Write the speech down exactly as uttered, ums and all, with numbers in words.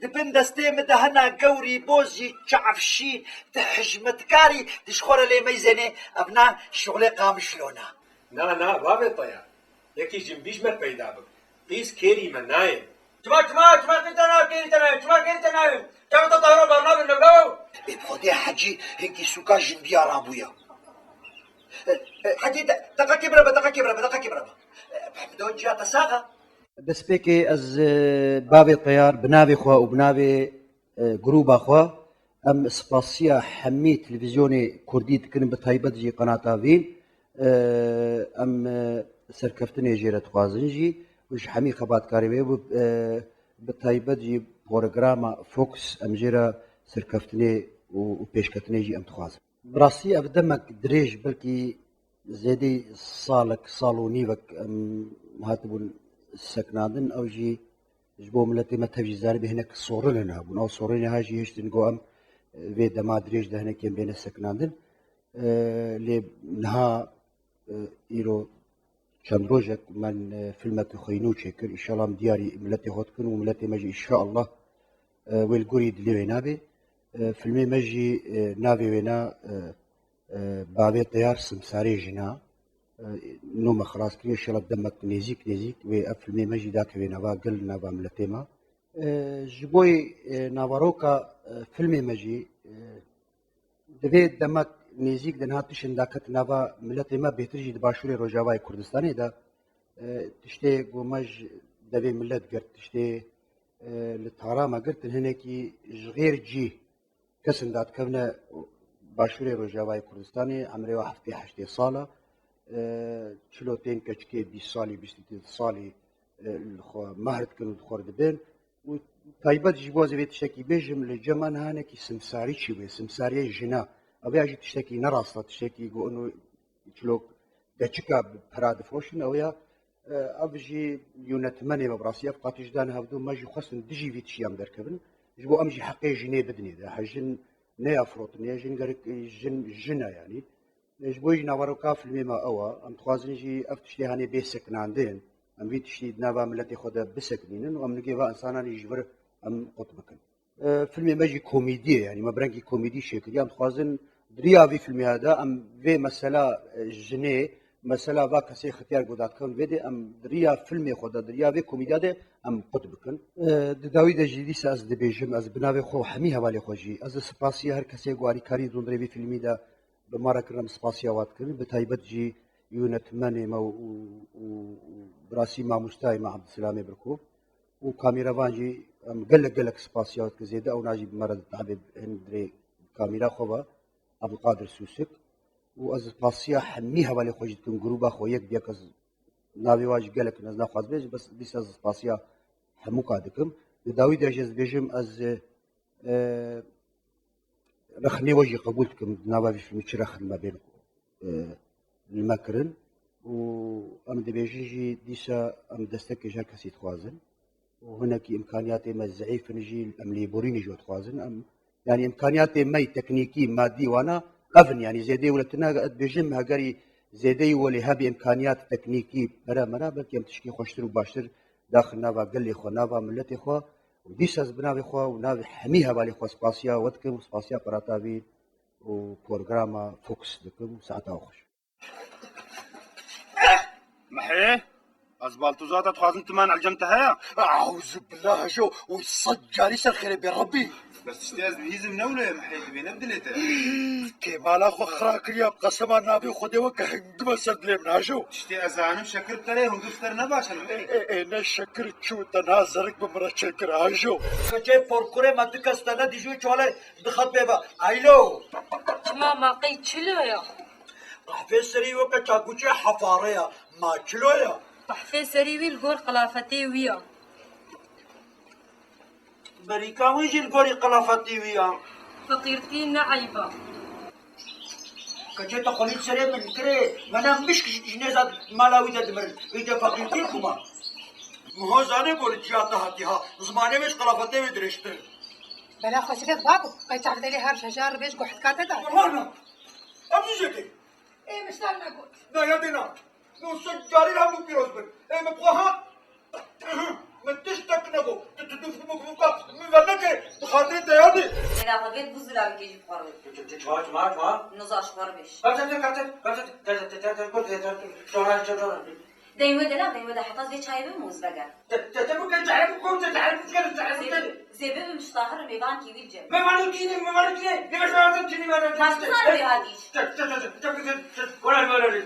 Di bin destê min de hena gewrî, bozî, çavşî, di hijmetkarî, di ji xwe re lê meyzênê, ev na şixulê qamişlona. Na, na, bavê Teyar. Yekî jinbî ji me peyda bik. Qîz kêrî me nayê. Çima, çima, çima kêrî te nayê, kêrî te nayê, çima kêrî te nayê? Çawa te tahra bar nabin, lewla? Ê bi Xwedê Hecî hinkî sûka jindiya rabûya. E, e, Hecî, de-, deqekê bire be, deqekê bire be, deqekê bire be. E, Mehmedo ciya te sax e? Destpêkê ez, e, bavê Teyar, bi navê xwe û bi navê, e, grûba xwe, em spasiya hemî televîzyonê kurdî dikin, bi taybet jî Qenata Vîn. E, em, e, serkeftinê jê re dixwazin jî û ji hemî xebatkarê wê û, e, bi taybet jî programa Fox em jê re serkeftinê û, û pêşketinê jî em dixwazin. Bi rastî ev demek dirêj, belkî zêdî salek, sal û nîvek em hatibûn sekinandin. Ew jî ji bo miletê me tev jî zanibê hinek sorinên hebûn. Ew sorinê ha jî hiştin ku em, e, vê dema dirêj de hinek em bêne sekinandin. E, lê niha, e, îro çend rojek me, e, filmekî xwe yî nû çêkir. Înşallah em diyarî miletê xwe dikin û miletê me jî înşallah, e, wê li gorî dilê wê nabe. E, filmê me jî, e, navê wê na, e, e, Bavê Teyar Simsarê Jina. E, nû me xilas kiriye, înşallah demek nêzîk nêzîk wê ev filmê me jî dakeve nava gel, nava miletê me. E, ji bo, e, navaroka, e, filmê me jî, e, Di vê demek nêzîk de niha tiştin daket nava miletê me, bêhtir jî di Başûrê Rojavayê Kurdistanê de, e, tiştê ku me ji devê milet girt, tiştê, e, li tara me girtin, hinekî ji xêr cî kesin dadikevine Başûrê Rojavayê Kurdistanê, emrê wa heftê heştê sal e, e, çilo tên keçikê bîst salî, bîst û dê salî, e, li xwe mehr dikin û di xwe re dibin. Û taybet jî bo ez ê vê tiştekî bêjim, li cem me niha hinekî simsarî çî bûye, simsariya jina. Ev ya jî tiştekî ne rast e, tiştekî ku ino çilok keçika bi pera difiroşin, ew ya, e, ev jî yönetmenê me bi rastî ev qatî ji dan hevdû me jî xwestin dijî vî tiştî em derkevin. Ji bo em jî heqê jinê bidinê de. He jin neya firotin, ya jin gerek, e, jin, jin e yanî. Ji bo jî naveroka filmê me ew e. Em dixwazin jî ev tiştê hanê bê sekinandin. Em vî tiştî di nava miletê xwe de bisekinînin û em nigê va insananî ji vir em qut bikin. E, filmê me jî komîdî ye, yanî me bi rengî komîdî çêkiriye. Em dixwazin di riya vî filmê de em vê mesela, e, jinê, mesela va kesê xitiyar ku dadikevin vê de em di riya filmê xwe de, di riya vê komîdiya de em qut bikin. E, di dawî de jî dîsa ez dibêjim, ez bi navê xwe û hemî hevalê xwe jî, ez ê spasiya her kesê ku alîkarî dûn di rê vî filmî de bi me re kirin, em spasiya wan dikin. Bi taybet jî yönetmenê me û, û, û, û bi rastî mamostayê me Abdulselamê Birko û kameravan jî em gelek, gelek spasiya wan dikin. Zêde ewna jî bi me re ditabê hin dirê kamera xwe ve Abdulkadir Sûsik û ez spasiya hemî hevalê xwe jî dikim, grûba xwe yek bi yek ez navê wan jî gelek in, ez naxwaz bêjim, bes dîsa ez spasiya hemûka dikim. Di dawî de jî ez dibêjim ez, e, rexnê we jî qebûl dikim, di nava vî filmî çi rexin me bên, e, li me kirin û em dibêjin jî dîsa em destekê ji her kesî dixwazin û hinekî îmkaniyatê me zeîf in jî em lêborînê jî dixwazin. Em, yanî îmkaniyatê me yî teknîkî, madî wana ev in, yanî zêdeyî wele tune dibêjim, hegerî zêdeyî welê hebe îmkaniyat teknîkî, pere mere, belkî em tişkî xweştir û baştir daxin nava gelê xwe, nava miletê xwe. Û dîsa ez bi navê xwe û navê hemî hevalê xwe spasiya we dikim û spasiya Perata Vîn û programa Fox dikim. Saeta we xweş. Mehê, ez baltoza te dixwazim, tu man elcem te heye? Eûzubîllah hejo, û sed carî ser xêrê bê Rebbî. Bes tiştê ez bihîzim ne wilo ye Mehê, divê ne bi dilê te. Kêmala xwe xira kiriya, bi qesema navê Xwedê weke hingime ser dilê min hejo. Tiştê ez zanim şekir bi te re ye, hundir ji te re ne baş e Mehê. Ê, ê, ne şekir çû, te niha zerik bi min re çêkir hejo. Keçê porkurê me du kes te nedîjû çolê dixet pê ve. Aylo. Çima ma qey çilo ya? Qehvê serî weke çakûçê hefare ya. Ma çilo ya? Qehvê serî wî li gor qilafetê wî ya. Berîka wî jî li gorî qilafetê wî ya. Feqîrtî ne eyb e. Keçê te xwelî serê min kirê, me ne mişk ji, ji nêza mala wî de dimirin. Îca feqîrtî kuma. Miho zanê ku li ciya te hatî ha. Zimanê wê ji qilafetê wê dirêjtir. Bela xweşik e babo, qey çavdêlê her ji hejar ribêj guhtka te da. Wala na. Em jî jê kê. Ê, min ji te re negot. Na, ya dê na. No sed carî re hemû pîroz bin. Ê, min xwe ha. Min tiştek negot. Tu, tu, tu, tu, tu, tu, min venekê, bi xatirê te yadî. Êna xwe vêt bû zira bikê jî bixwarê. Tu, tu, tu, çima, çima, çima? Niza ji xwe re bêj. Kaçe, kaçe, kaçe, kaçe, kaçe, kaçe, kaçe, kaçe, kaçe, kaçe, kaçe, kaçe. Deyn we de ne, deyn we de heta ez vê çayê bibim û ez vegerim. Te, te, te bike, çayê bikû, te, çayê bikû, çayê bikû. Zê, zê bibim ji taxir mêvankî wî cem. Mêvanî tînî, mêvanî tînî. Nîve şahatan tînî mêvanî tînî. Mas bizanî wê hatî. Te, te, te, te, te, te, te, wala, wala, wala.